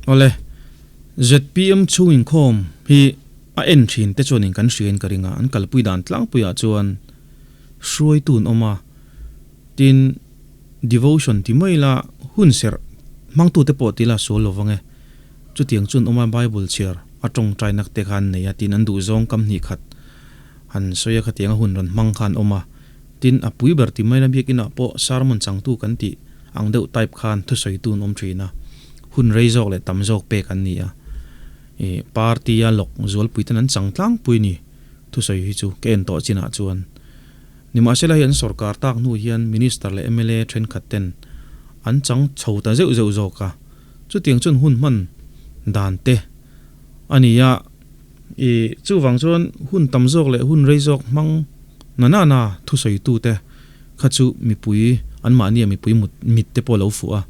Awle, zpm chhung inkhawm hi a en thin te chuanin kan hriain ka ring a, an kalpui dan tlangpuiah chuan hruaitu an awm a, tin devotion ti mai ila hun serh hmangtute pawh ti ila sual lo vang e, chutiang chu an awm a, Bible chhiar a tawngtainak te kha an nei a, tin an duhzawng kam hnih khat han sawi a khatiang a hun rawn hmang kha an awm a, tin a pui ber ti mai ila biakinah pawh sermon changtu kan tih ang deuh type khan thusawitu an awm thin a, hun rei zawk leh tam zawk pek an ni a, ih party a lawk zualpui ten an chang tlangpui ni thusawi hi chu ka en tawh chinah chuan. Nimahsela hei an sorkar tak hnu hian Minister leh mla thenkhat ten an chang chho ta zeuh zeuh zawk a, chutiang chuan hun hman dan te a ni a, ih chuvang chuan hun tam zawk leh hun rei zawk hmang na na na thusawitu te kha chu mipui anmahnia mipui mut mit te pawh a lo fuh a,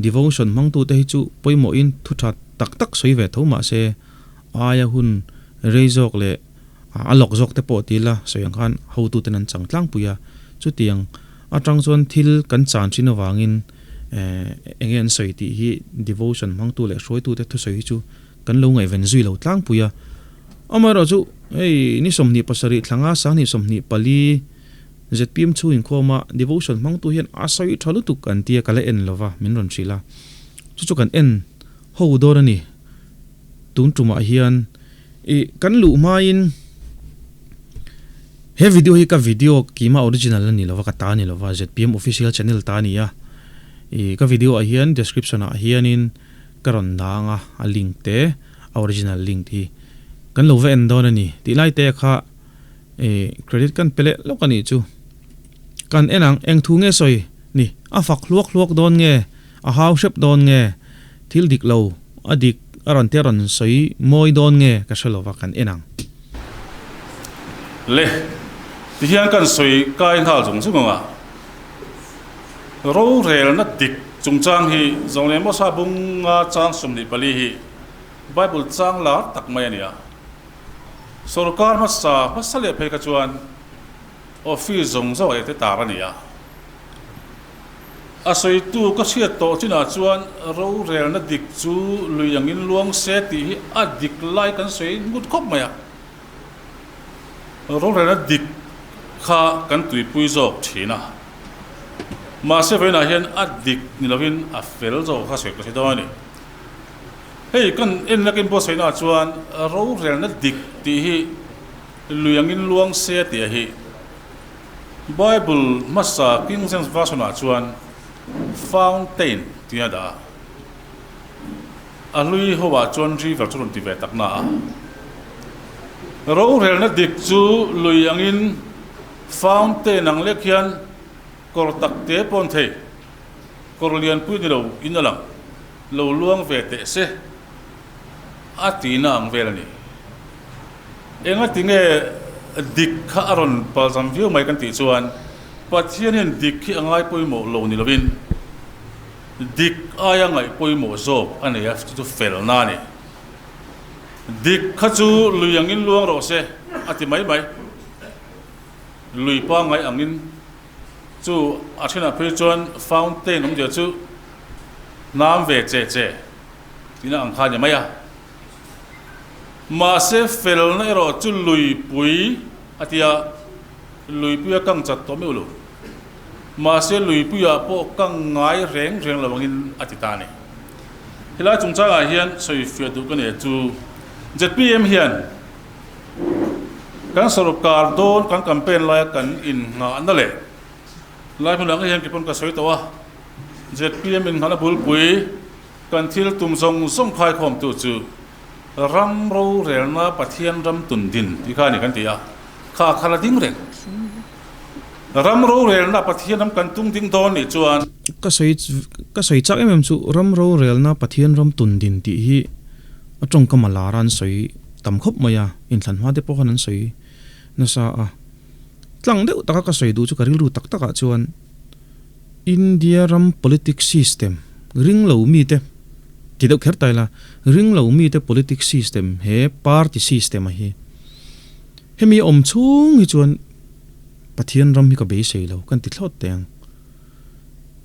devotion hmangtu te hi chu pawimawhin thu tha tak tak sawi ve tho mahse aia hun rei zawk leh A lawk zawk te pawh ti ila sawi ang khan hotuten an chang tlangpui a, chutiang atang chuan thil kan chan thin avangin eng nge an sawi tih hi devotion hmangtu leh hruaitute thusawi hi chu kan lo ngaihven zui lo tlangpui a. Amaherawh chu hei ni 27 thlanga sanghnih 24 zpm chhung inkhawma devotion hmangtu hian a sawi tha lutuk an tia ka la en lova min rawn hrilh a, chu chu kan en ho dawn a ni tun tumah hian. I kan luh hmain he video hi ka video kima original a ni lova ka ta a ni lova zpm official channel ta a ni a i ka video ah hian description ah hianin ka rawn dang a a link te a original link hi kan lo va en dawn a ni tih lai te kha i credit kan pe leh lawk a nih chu kan en ang eng thu nge sawi ni a fak hluak hluak dawn nge a hau hrep dawn nge thil dik lo A dik, a rawn te a rawn sawi mawi dawn nge ka hre lova kan en ang. Le, tihian kan sawi kai nghal zung zung ang a, rorelna dik chungchang hi zawng leh Mosa bunga chang 24 hi Bible chang lar tak mai a ni a. Sorkar hmasa hmasa leh phei kha chuan office zawng zawng ah te tar a ni a. A sawitu ka hriat tawh chinah chuan rorelna dik chu lui angin luang se tih hi a dik lai kan sawi ngut khawp mai a. Rorelna dik kha kan tuipui zawk thin a. Mahse vawiinah hian a dik ni lovin a fel zawk kha sawi ka hre dawn a ni. Hei kan en lakin pawh sawiinaah chuan rorelna dik tih hi lui angin luang se tih a hi. Bible hmasa King James Version ah chuan fountain tih a dah a, a hlui ho ah chuan river chu rawn ti ve tak na a. Rorelna dik chu lui angin fountain ang lek hian kawr tak te pawn thei, kawr lianpui ni lo in a lang, lo luang ve teh se a tihna ang vel a ni. Engati nge dik kha a rawn palzam viau mai kan tih chuan Pathian hian dik hi a ngai pawimawh lo ni lovin dik aia ngaih pawimawh zawk a nei a, chu chu felna a ni. Dik kha chu lui angin luang rawh se a ti mai mai. Lui pangngai angin chu a thenah phei chuan fountain awmzia chu hnam ve che che tihna ang kha a ni mai a. Mahse felna erawh chu luipui a ti a, luipuia kang chat tawh meuh lo. Mahse luipuiah pawh kang ngai reng reng lo angin a ti ta a ni. Helai chungchangah hian sawifiah duh ka nei chu zpm hian kan sorkar dawn kan campaign laia kan innghahna leh lai hmun ang hian keipawn ka sawi tawh a, zpm innghahna bulpui Kan thil tum zawng zawng khaikhawmtu chu ram rorelna Pathian ram tun din tih kha a ni kan ti a, kha kha la ding reng. Ram rorelna Pathian ram kan tung ding dawn nih chuan. Ka sawi ka sawi chak em em chu ram rorelna Pathian ram tun din tih hi a tawngkam a lar a an sawi tam khawp mai a, inthlan hma te pawh khan an sawi nasa a. Tlang deuh taka ka sawi duh chu ka rilru tak takah chuan. India ram politics system ring lo mite ti deuh kher ta ila, ring lo mite politics system he party system a hi hemi a awm chhung hi chuan Pathian ram hi ka beisei lo kan ti thlawt teh ang.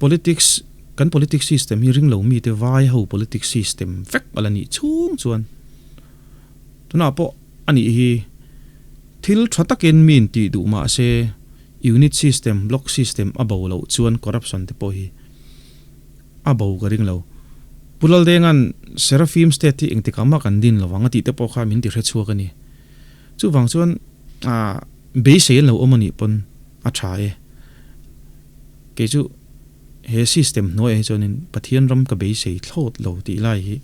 Politics Kan politics system hi ringlo mite vai ho politics system vek a la nih chhung chuan tunah pawh a nih hi. Thil tha takin mi intih duh mah se unit system, block system a bo loh chuan corruption te pawh hi a bo ka ring lo. Pu Laldenga'n Seraphim state hi engtikah mah kan din lovang a tih te pawh kha min ti hrechhuak a ni. Chuvang chuan beisei an lo awm a nih pawn a tha e. Kei chu he system hnuaiah hi chuanin Pathian ram ka beisei thlawt lo tih lai hi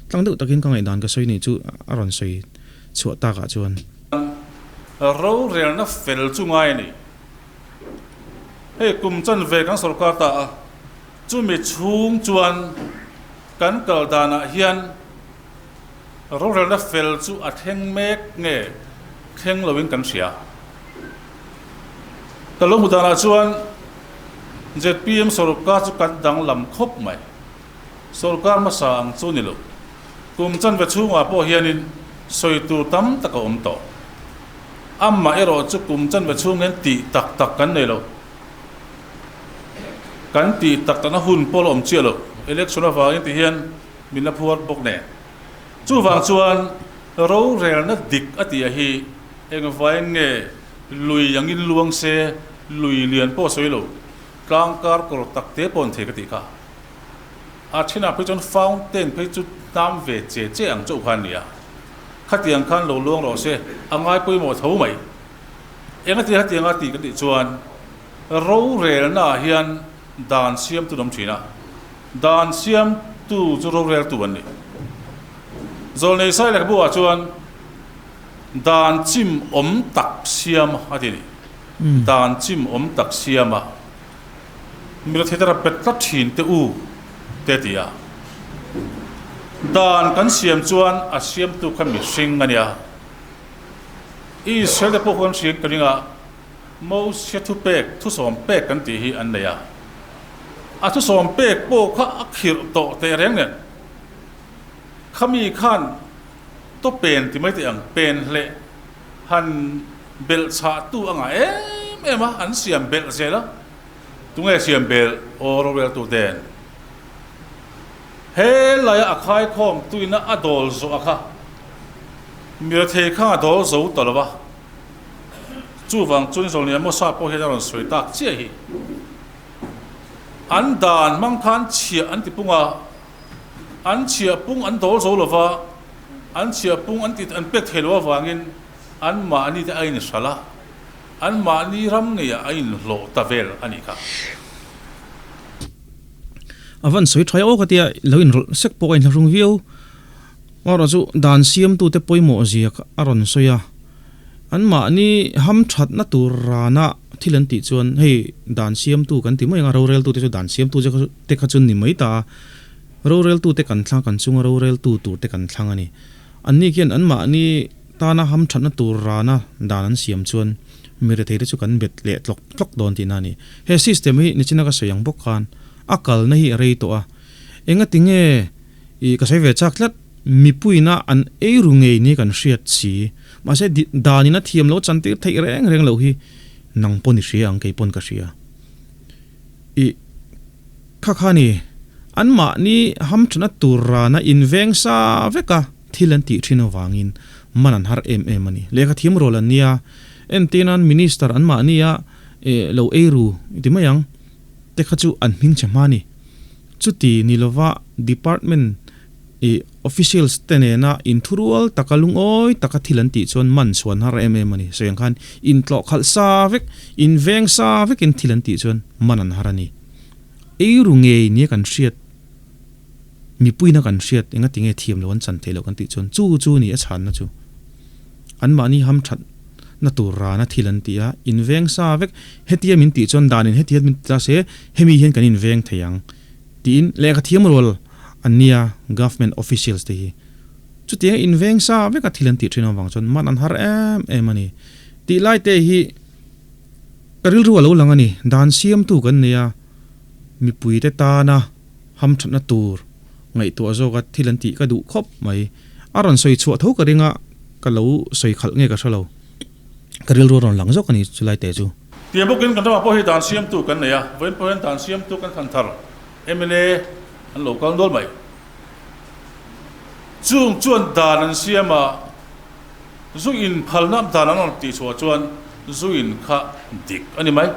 tlang deuh takin ka ngaihdan ka sawi nih chu a rawn sawi chhuah takah chuan. Rorelna fel chu ngai a ni. Hei kum chanve kan sorkar ta a, chumi chhung chuan kan kal danah hian rorelna fel chu a thleng mek nge thleng loin kan hria. Ka lo hmu danah chuan zpm sorkar chu kan danglam khawp mai. Sorkar hmasa ang chu ni lo. Kum chanve chhungah pawh hianin sawi tur tam tak a awm tawh. Amah erawh chu kum chanve chhung hian tih tak tak kan nei lo. Kan tih tak takna hun pawh la awm chiah lo. Election avangin ti hian min la phuar bawk nen. Chuvang chuan rorelna dik a tih a hi Engvain nge lui angin luang se, lui lian pawh sawi lo, tlangkar kawr tak te pawh an thei ka tih kha. A thinah phei chuan fountain phei chu hnam ve che che ang chauh kha a nia. Khatiang khan lo luang rawh se, a ngai pawimawh tho mai. Engati hetianga tih ka tih chuan rorelnaah hian dan siamtu an awm thin a, dan siamtu chu roreltu an ni. Zawlnei Sailekbu-ah chuan. Dan chim awm tak siam a ti ni. Dan chim awm tak siam a. Mila theater a pet tlat thin te u te ti a. Dan kan siam chuan a siamtu kha mihring a nia. Israel te pawh khan hriat ka ring a, Mosia thupek, thusawm pek kan tih hi an nei a. A thusawm pek pawh kha a khirh tawh teh reng nen. Khami khan Taw pen ti mai teh ang, pen hleh han belh chhah tu a ngah em em a, an siam belh zel a, tunge siam belh aw roreltu ten he laia a khaikhawm tuina a dawl zawh a kha mirethei kha a dawl zo ta lo va, chuvang chuan Zawlnia Mosa pawh hian a rawn sawi tak chiah hi an dan hmang khan chhiah an ti pung a. An chhiah pung an dawl zo lova, an chhiah pung an ti an pek thei lo avangin anmahni te a inhralh a, anmahni ram ngeiah a inhlawh ta vel a nih kha. A van sawi tha aw ka tia, lo inrawlh sek pawh ka inthlahrung viau. Amaherawh chu dan siamtute pawimawh zia kha a rawn sawi a, anmahni hamthatna tur rana thil an tih chuan hei dan siamtu kan ti mai ang a, roreltute chu dan siamtu te kha chu ni mai ta a. Roreltute kan thlang, kan chunga roreltu turte kan thlang a ni. Anni khian anmahni tana hamthatna tur rana dan an siam chuan mi retheite chu kan bet leh tlawk tlawk dawn tihna a ni. He system hi nichina ka sawi ang bawk khan a kalna hi a rei tawh a. Engati nge i ka sawi ve chak tlat, mipuiina an ei ru ngei ni kan hriat si. Mahse danin a thiam lo chantir theih reng reng loh hi nang pawn i hria ang kei pawn ka hria. I. Kha kha ni, anmahni hamthana tur rana inveng sa veka thil an tih thin avangin man an har em em a ni. Lehkha thiam rual an nia, entirnan Minister anmahnia lo ei ru i ti mai ang te kha chu an hming chhe hma a ni. Chuti ni lova Department I officials te nena inthurual taka lungawi taka thil an tih chuan man chhuan har em em a ni. Sawi ang khan intlawh khalh sa vek, inveng sa vekin thil an tih chuan man an har a ni. Eiru ngei nia kan hriat, mipuina kan hriat engati nge thiam lo an chan theih loh kan tih chuan chu chu ni a chhanna chu. Anmahni hamthat na tur rana thil an ti a, inveng sa vek, hetia min tih chuan danin hetia min ti ta se hemi hian kan inveng thei ang tiin lehkha thiam rual An nia, government officials te hi chutianga inveng sa veka thil an tih thin avang chuan man an har em em a ni. Tih lai te hi ka rilru a lo lang a ni. Dan siamtu kan nei a, mipui te tana hamthatna tur ngaihtuah zawka thil an tih ka duh khawp mai. A rawn sawi chhuah tho ka ring a, ka lo sawi khalh nge ka hre lo. Ka rilru a rawn lang zawk a ni chulai te chu. Tiang bawkin kan ramah pawh hi dan siamtu kan nei a, vawiin pawh hian dan siamtu kan thlan thar. Mla an lo kal nual mai. Chung chuan dan an siam a, zu in phalna dan an rawn tih chhuah chuan zu in kha dik a ni mai.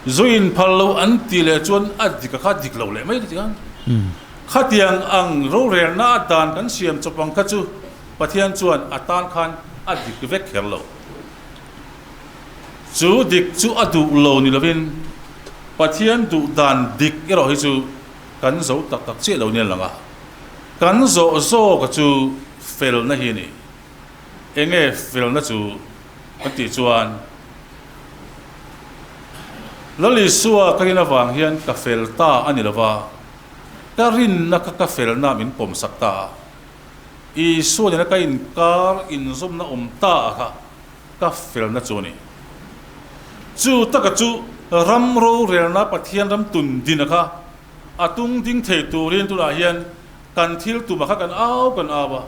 Zu in phal lo an tih leh chuan a dik a kha dik lo leh mai ti khan. Khatiang ang rorelna a dan kan siam chawp ang kha chu Pathian chuan a tan khan a dik vek kher lo. Chu dik chu a duh lo ni lovin Pathian duh dan dik erawh hi chu kan zo tak tak chiah lo nia lang a. Kan zawh zawka chu felna hi a ni. Enge felna chu kan tih chuan Lal Isua ka rin avang hian ka fel ta a ni lova, ka rinna kha ka felna min pawmsak ta a. Isua nena ka inkar inzawmna awm ta a kha ka felna chu a ni. Chu taka chu ram rorelna Pathian ram tun dina kha a tung ding thei turin tunah hian kan thil tuma kha kan au kan au a,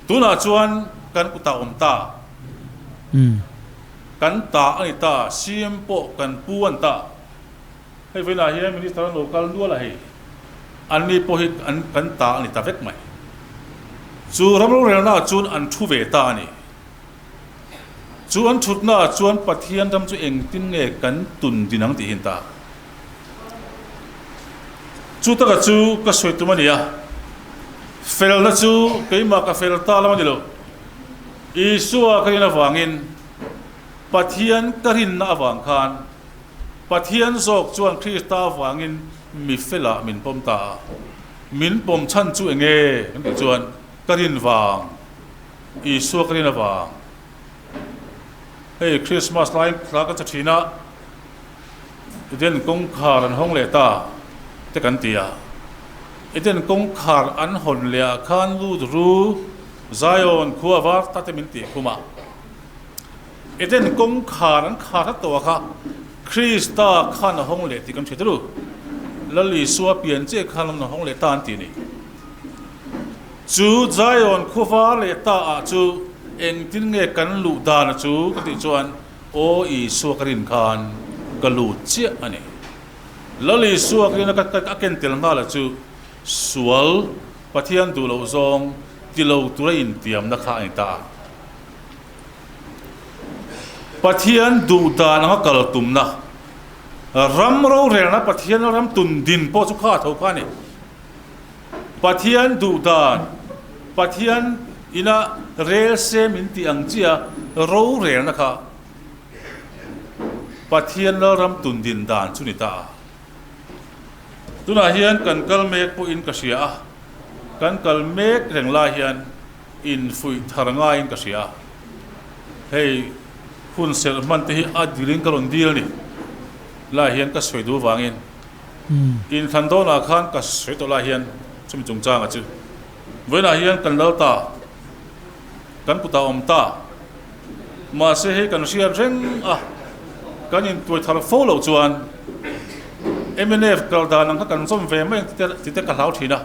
tunah chuan kan kutah awm ta. Kan ta a ni ta, CM pawh kan pu a ni ta. Hei vawiinah hian Minister an lo kal nual a hei, anni pawh hi an kan ta a ni ta vek mai. Chu ram rorelnaah chuan an thu ve ta a ni. Chu an thutnaah chuan Pathian ram chu engtin nge kan tun din ang tih hi an ta. Chu taka chu ka sawi tum a ni a, felna chu keimah ka fel ta lam a ni lo. Isua ka rin avangin Pathian ka rinna avang khan Pathian zawk chuan Krista avangin mi felah min pawm ta a. Min pawm chhan chu eng nge kan tih chuan ka rin vang, Isua ka rin avang. Hei Christmas lai hla ka cha thin a. Eden kawngkhar an hawng leh ta te kan ti a, Eden kawngkhar an hawn leh ah khan lut ru Zion khua var ta te min tih khum a, Eden kawngkhar an khar hlat tawh ah kha Krista khan a hawng leh tih kan hria ru, Lal Isua pian chiah khan a hawng leh ta an ti a ni. Chu Zion khua var leh ta ah chu engtin nge kan luh dan a chu ka tih chuan, Aw Isua ka rin khan ka lut chiah a ni. Lal Isua ka rin a ka ken tel nghal a chu sual Pathian duh loh zawng ti lo tura intiamna kha a ni ta a. Pathian duh dan anga kal tumna, ram rorelna Pathian ram tun din pawh chu kha a tho kha a ni. Pathian duh dan, Pathian ina rel se min tih ang chiah rorelna kha Pathian Lalram tun din dan chu ni ta a. Tunah hian kan kal mek pawhin ka hria a, kan kal mek reng lai hian infuih thar ngaiin ka hria a. Hei hun serh hman te hi a dilin ka rawn dil a ni lai hian ka sawi duh vangin. Inthlan dawnah khan ka sawi tawh lai hian chumi chungchanga chu vawiinah hian kan lal ta, kan kutah awm ta, mahse hei kan hriat reng a, kan intuai thar fo loh chuan mnf kal dan ang kha kan zawm ve mai ang tih te ka hlau thin a.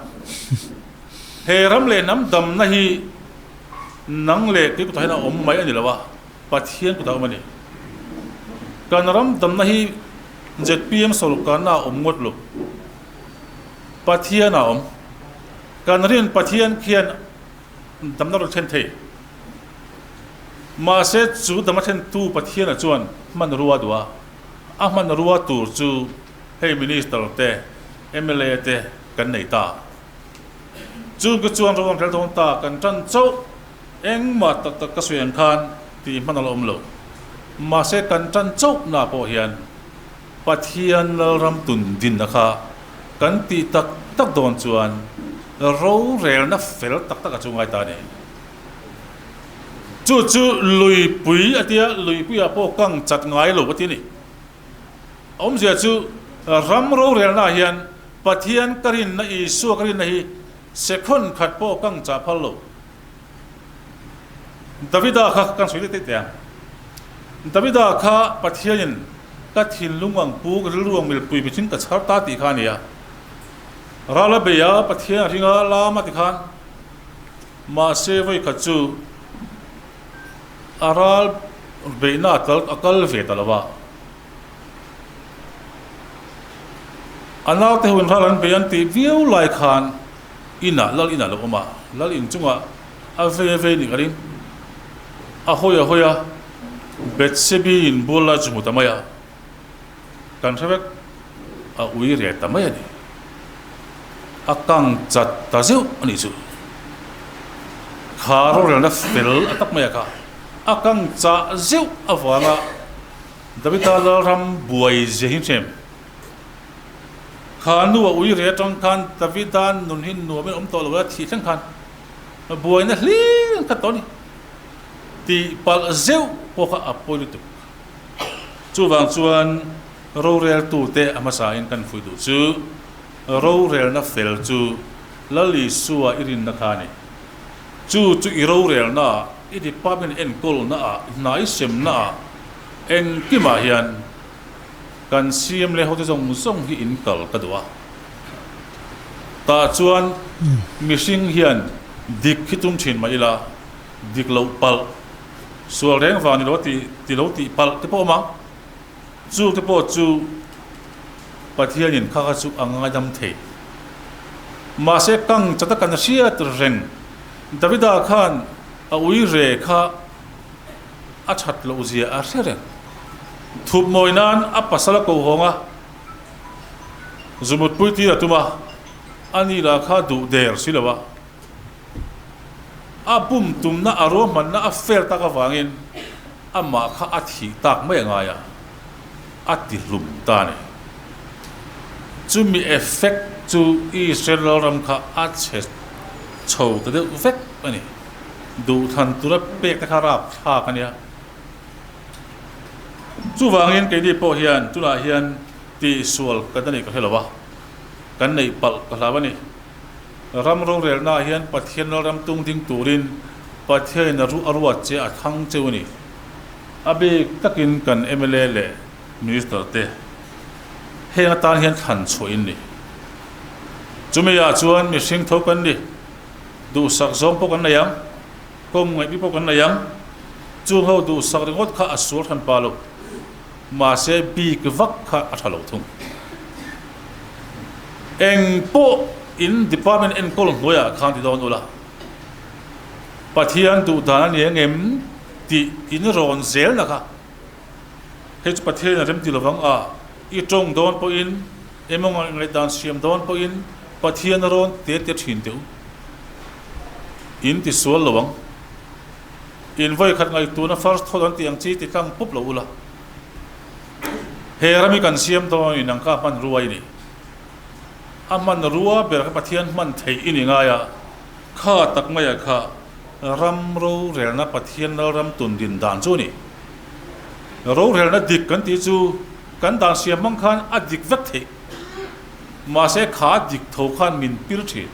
He ram leh hnam damna hi nang leh kei kutah hian a awm mai a ni lo a, Pathian kutah a awm a ni. Kan ram damna hi ZPM sawrkarna a awm ngawt lo. Pathian a awm. Kan rin Pathian khian damna rawn thlen thei. Mahse chu dam a thlentu Pathiana chuan hmanrua a duh a. A hmanrua tur chu hei Minister te, mla te kan nei ta. Chung te chuan ro an rel dawn ta, kan tan chauh engmah tak tak ka sawi ang khan tih hman a la awm lo. Mahse kan tan chauhna pawh hian Pathian Lalram tun dinna kha kan tih tak tak dawn chuan rorelna fel tak tak a chu ngai ta a ni. Chu chu luipui a tia, luipuiah pawh kang chat ngai lo a ti a ni. Awmzia chu ram rorelna ah hian Pathian ka rinna, Isua ka rinna hi sekhawn khat pawh kang chah phal lo. Davida kha kan sawi teh teh ang. Davida kha Pathianin ka thinlung ang pu, ka rilru ang milpui mihring ka chhar ta tih kha a ni a. Ral a bei a, Pathian a ring a, lam a ti khan. Mahse vawi khat chu a ral beihna a kal ve ta lo va. A naute ho in ral an bei an tih viau lai khan inah lal inah lo awm a, lal in chungah a vei a vei nih ka ring. A hawi a hawi a, Bethsebi in bual lai chu hmu ta mai a, kan hre vek, a ui reh ta mai a ni. A kang chat ta zeuh a nih chu. Kha rorelna fel a tak mai a kha, a kang chah zeuh avanga Davida Lalram buai zia hi hrem. Kha nu a ui reh atang khan Davida nun hi nuamin a awm tawh lo a, thih thleng khan buaina hlir an khat tawh a ni. Tih palh zeuh pawh kha a pawi lutuk. Chuvang chuan roreltute a hmasain kan fuih duh chu rorelna fel chu Lal Isua i rinna kha a ni. Chu chu i rorelnaah, i department enkawlnaah, hna i semnaah engkimah hian kan CM leh hote zawng zawng hi in kal ka duh a. Tah chuan mihring hian dik hi tum thin mah ila, dik loh palh, sual reng vang ni lo tih ti lo tih palh te pawh a awm ang. Chu te pawh chu Pathianin kha kha chu a ngaidam thei. Mahse kang chata kan hriat reng Davida khan a ui re kha a that loh zia a hre reng. Thup mawi nan a pasal a ko hawng a, zumut pui tir a tum a, a ni lah kha duh der si lo a. A bum tumna a ruahmanna a fail tak avangin amah kha a thih tak mai a ngai a, a ti hlum ta a ni. Chumi effect chu Israel lalram kha a chhe chho ta deuh vek a ni. Duhthlan tura pek te kha rapthlak a nia. Chuvangin keini pawh hian tunah hian tihsual kan a nih ka hre lo a, kan neih palh ka hlau a ni. Ram rorelnaah hian Pathian lalram tung ding turin Pathianin a ruh a ruat che a thlang cheu a ni. A bik takin kan mla leh Minister te heng atan hian thlan chhuah in ni. Chumi ah chuan mihring tho kan ni. Duhsak zawng pawh kan nei ang, kawm ngaihpi pawh kan nei ang. Chung ho duhsak ringawt kha a sual hran pa lo. Mahse bik vak kha a tha lo thung. Eng pawh in department enkawl hnuaiah khan ti dawn ula, Pathian duh dan a ni engem tih in rawn zelna kha hei chu Pathianin a rem ti lovang a, i tawng dawn pawhin emaw ngaihdan siam dawn pawhin Pathian a rawn te te thin teh u. In ti sual lo ang. In vawi khat ngaihtuahna first thawt an tih ang chi ti tlang pup lo ula. He ram hi kan siam dawn in ang kha hmanrua i ni. A hmanrua ber kha Pathian hman theih i ni ngai a, kha tak maia kha ram rorelna Pathian lalram tun din dan chu a ni. Rorelna dik kan tih chu kan dan siam hmang khan a dik vek theih. Mahse kha dik tho khan min pir thin.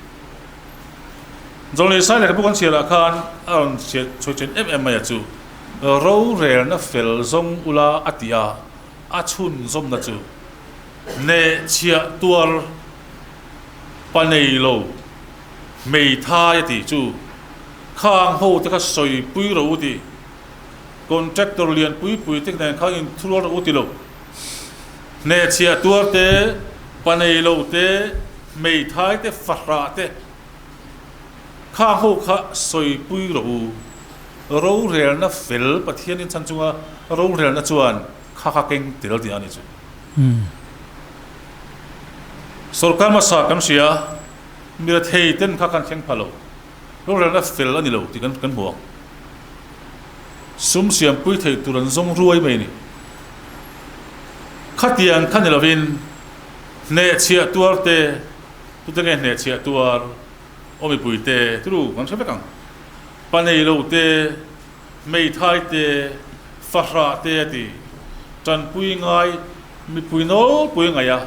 Zawlnei Sai lehkhabu kan chhiarah khan a rawn chhiat chhuih chen em em mai a chu rorelna fel zawng ula a ti a, a chhunzawmna chu hnehchhiah tuar pa nei lo hmeithai a tih chu khang ho te kha sawipui rawh u tih contractor lian pui pui te nen khan inthurual rawh u ti lo. Hnehchhiah tuar te, pa nei lo te, hmeithai te, fahrah te kha ho kha sawipui rawh u. Rorelna fel Pathianin chhan chunga rorelna chuan kha kha keng tel tih a ni chu. Sorkar hmasa kan hria, mirethei ten kha kan thleng pha lo. Rorelna fel a ni lo tih kan hmu ang. Sum siampui theih tur an zawng ruai mai a ni. Khatiang kha ni lovin hnehchhiah tuar te, tute nge hnehchhiah tuar aw mipui te turu kan hre vek ang. Pa nei lo te, hmeithai te, fahrah te a ti. Tanpui ngai, mipui nawlpui ngaih a,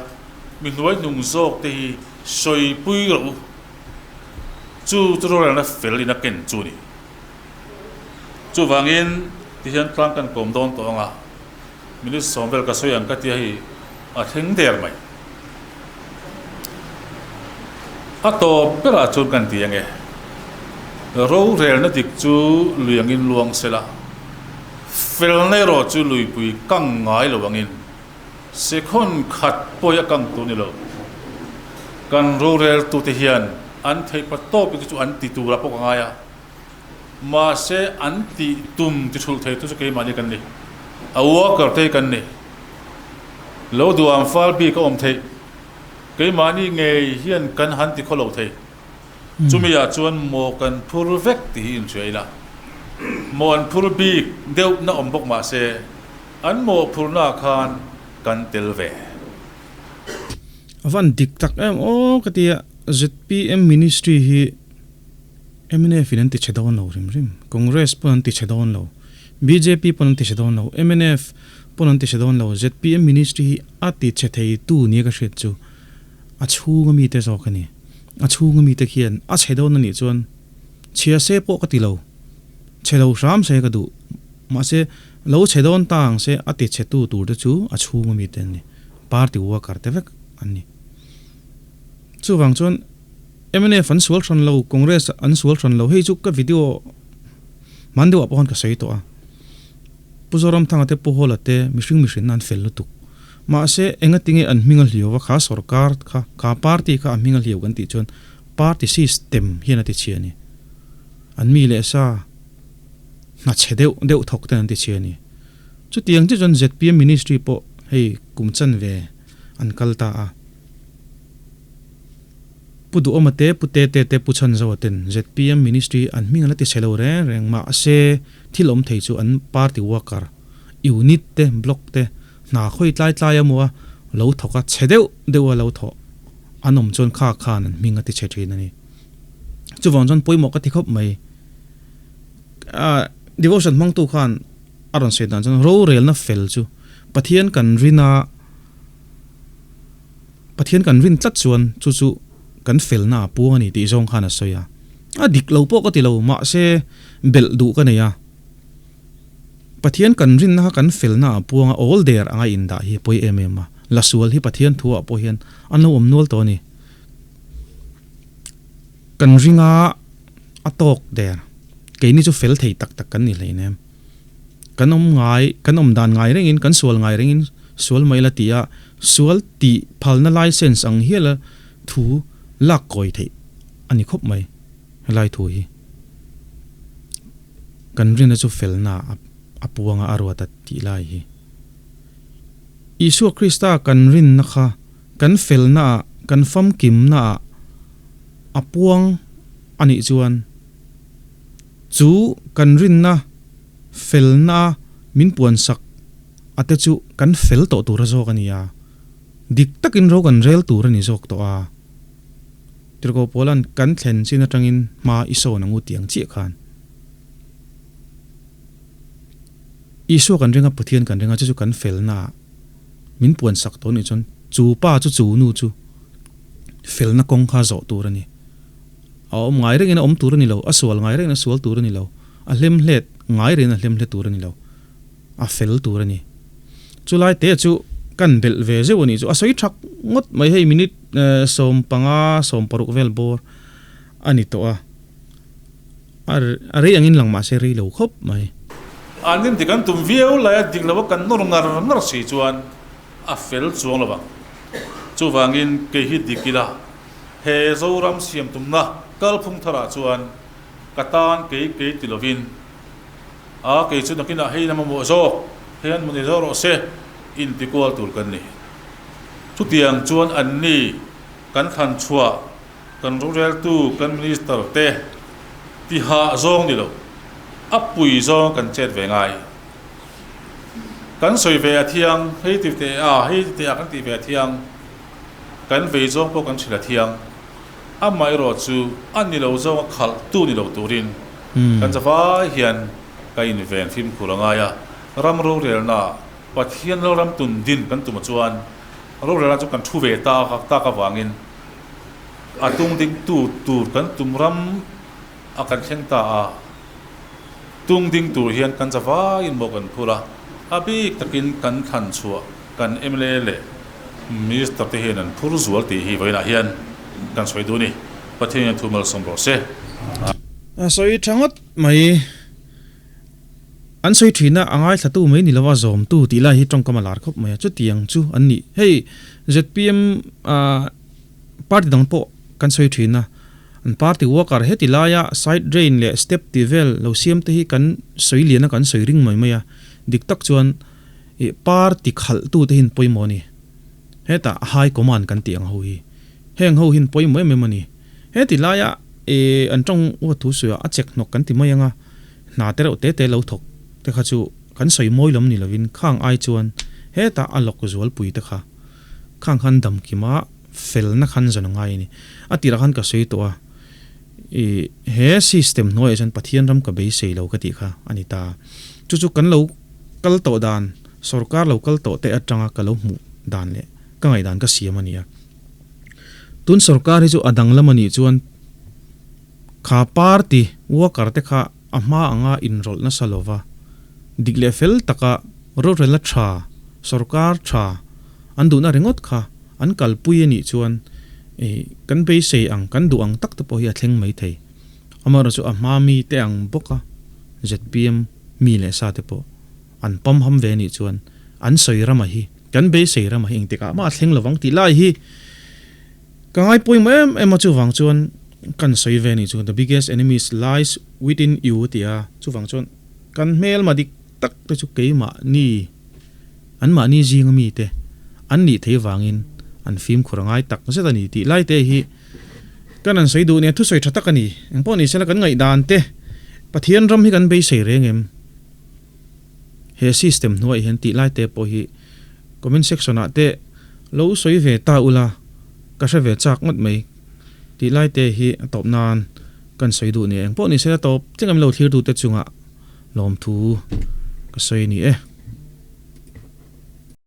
mi hnuai hnung zawk te hi sawipui rawh u. Chu chu rorelna fel in a ken chu a ni. Chuvangin tihian tlang kan kawm dawn tawh ang a, minute sawm vel ka sawi ang ka tia hi a thleng der mai. A tawp berah chuan kan ti ange, rorelna dik chu lui angin luang sela, felna erawh chu luipui kang ngai lo angin sekhawn khat pawhi a kang tur ni lo. Kan roreltute hian an theihpa tawp hi chu an ti turah pawh ka ngai a, mahse an tih tum ti thulh theitu chu keimahni kan ni, a worker te hi kan ni. Lo duham fal bik a awm theih, keimahni ngei hian kan han ti khaw lo thei. Chumi ah chuan maw kan phur vek tih hi inhria ila, maw an phur bik deuh na awm bawk mahse an mawhphurna ah khan kan tel ve. A van dik tak em aw ka ti a, zpm ministry hi mnf in an ti chhe dawn lo hrim hrim, Congress pawn an ti chhe dawn lo, bjp pawn an ti chhe dawn lo, mnf pawn an ti chhe dawn lo, zpm ministry hi a ti chhe thei tu nia ka hriat chu a chhunga mite zawk a ni. A chhunga mite khian a chhe dawn a nih chuan chhia se pawh ka ti lo, chhe lo hram se ka duh. Mahse, lo chhe dawn ta ang se a ti chhe tu tur te chu a chhunga mite an ni, party worker te vek an ni. Chuvang chuan mnf an sual hran lo, Congress an sual hran lo, hei chu ka video hman deuhah pawh khan ka sawi tawh a. Pu Zoramthanga te Pu Hawla te mihring mihrinna an fel lutuk. Mahse, engatinge an hming a hliau va kha sorkar kha, kha party kha a hming a hliau kan tih chuan party system hian a ti chhia a ni. An mi leh sa hna chhe deuh deuh thawk ten an ti chhia a ni. Chutiang chiah chuan zpm ministry pawh hei kum chanve an kal ta a. Pu Duhawma te, Pu Tete te, Pu Chhanzoa ten zpm ministry an hming an la ti chhe lo reng reng mahse thil awm thei chu an party worker, unit te, block te hna khawi tlai tlai a maw a lo thawk a, chhe deuh deuh a lo thawh an awm chuan kha khan an hming a ti chhe thin a ni. Chuvang chuan pawimawh ka ti khawp mai. Devotion hmangtu khan a rawn sawi dan chuan rorelna fel chu Pathian kan rin a, Pathian kan rin tlat chuan chu chu kan felna a puang a ni tih zawng khan a sawi a. A dik lo pawh ka ti lo, mahse belh duh ka nei a. Pathian kan rinna kha kan felna a puang a, awl der anga indah hi a pawi em em a. La sual hi Pathian thuah pawh hian an lo awm nual tawh a ni. Kan ringa a tawk der. Keini chu fel thei tak tak kan ni hleinem. Kan awm ngai, kan awm dan ngai rengin, kan sual ngai rengin sual mai la ti a, sual tih phalna license ang hiala thu lak kawi theih a ni khawp mai helai thu hi. Kan rinna chu felna a puanga a ruat a tih lai hi. Isua Krista kan rinna kha kan felnaah, kan famkimnaah a puang a nih chuan, Chu kan rinna felna min puansak a te chu kan fel tawh tur a zawk a ni a, dik takin ro kan rel tur a ni zawk tawh a. Tirhkoh Paula'n kan thlen chin atangin hma i sawn ang u tih ang chiah khan Isua kan ring a, Pathian kan ring a, chu chu kan felna min puansak tawh a nih chuan chu pa chu chu nu chu felna kawng kha zawh tur a ni. A awm ngai rengin a awm tur a ni lo, a sual ngai rengin a sual tur a ni lo, a hlemhlet ngai rengin a hlemhlet tur a ni lo, a fel tur a ni. Chulai te chu kan belh ve zeuh a nih chu, a sawi thak ngawt mai hei minute 15, 16 vel bawr a ni tawh a, a rei angin lang mahse rei lo khawp mai. An nim dik an tum viau lai a dik lo a kan nawr ngar ngar si chuan a fel chuang lo vang. Chuvangin kei hi dik ila. He Zoram siam tumna kalphung tharah chuan ka tan kei kei ti lovin, a kei chu nakinah hei na mamawh zawk, hei an mawni zawk rawh se inti kual tur kan ni. Chutiang chuan anni kan thlan chhuah, kan roreltu, kan minister te tihah zawng ni lo, a pui zawng kan chet ve ngai. Kan sawi ve a thiang, hei ti teh a, hei ti teh a kan tih ve a thiang. Kan vei zawng pawh kan hrilh a thiang. Amaherawh chu a ni lo zawnga khalh tu ni lo turin kan zavai hian ka inven fimkhur a ngai a. Ram rorelna Pathian lalram tun din kan tumah chuan rorelna chu kan thu ve tak tak avangin a tung ding tu tur kan tum ram a kan thleng ta a. Tung ding tur hian kan zavaiin maw kan phur a, a bik takin kan thlan chhuah kan mla leh Minister te hian an phur zual tih hi vawiinah hian kan sawi duh a ni. Pathian hian thu malsawm rawh se. A sawi tha ngawt mai. An sawi thin a, a ngaithlatu mai ni lova zawmtu tih lai hi tawngkam a lar khawp mai a, chutiang chu an ni. Hei zpm ah. party dang pawh kan sawi thin a, an party worker heti laia side drain leh step tih vel lo siam te hi kan sawi lian a kan sawi ring mai mai a, dik tak chuan ih party khalh tu te hian pawimawh a ni. Hetah high command kan tih ang ho hi heng ho hian pawimawh em em a ni. Heti laia ih an tawng uat thu sawiah a chek hnawk kan ti mai ang a, hna te reuh te te lo thawk te kha chu kan sawi mawi lam ni lovin khang ai chuan hetah a lawk zualpui te kha Khang khan damkima felna khan zawn a ngai a ni. A tirah khan ka sawi tawh a, i he system hnuaiah chuan Pathian ram ka beisei lo ka tih kha a ni ta. Chu chu kan lo kal tawh dan, sorkar lo kal tawh te atanga ka lo hmuh dan leh ka ngaihdan ka siam a ni a. Tun sorkar hi chu a danglam a nih chuan kha party worker te kha a hma anga inrawlh nasa lova, dik leh fel taka rorela tha, sorkar tha an duhna ringawt kha an kalpui a nih chuan kan beisei ang, kan duh ang tak te pawh hi a thleng mai thei. Amaherawhchu a hma mi te ang bawka zpm mi leh sa te pawh an pawm ham ve a nih chuan an sawi rama hi, kan beisei rama hi engtikah mah a thleng lovang tih lai hi Ka ngaipawimawh em em a chuvang chuan kan sawi ve nih chu the biggest enemies lies within you a ti a, chuvang chuan kan hmelma dik tak te chu keimahni an mahni zinga mi te an nih thei vangin an fimkhur a ngai tak zet a ni tih lai te hi kan han sawi duh nia thusawi tha tak a ni. Engpawh ni sela kan ngaihdan te Pathian ram hi kan beisei reng em? He system hnuaiah hian tih lai te pawh hi comment section ah te lo sawi ve ta ula ka hre ve chak ngawt mai tih lai te hi a tawp nan kan sawi duh nia engpawh ni se la tawp tling em lo thlir tu te chungah lawmthu ka sawi a ni e.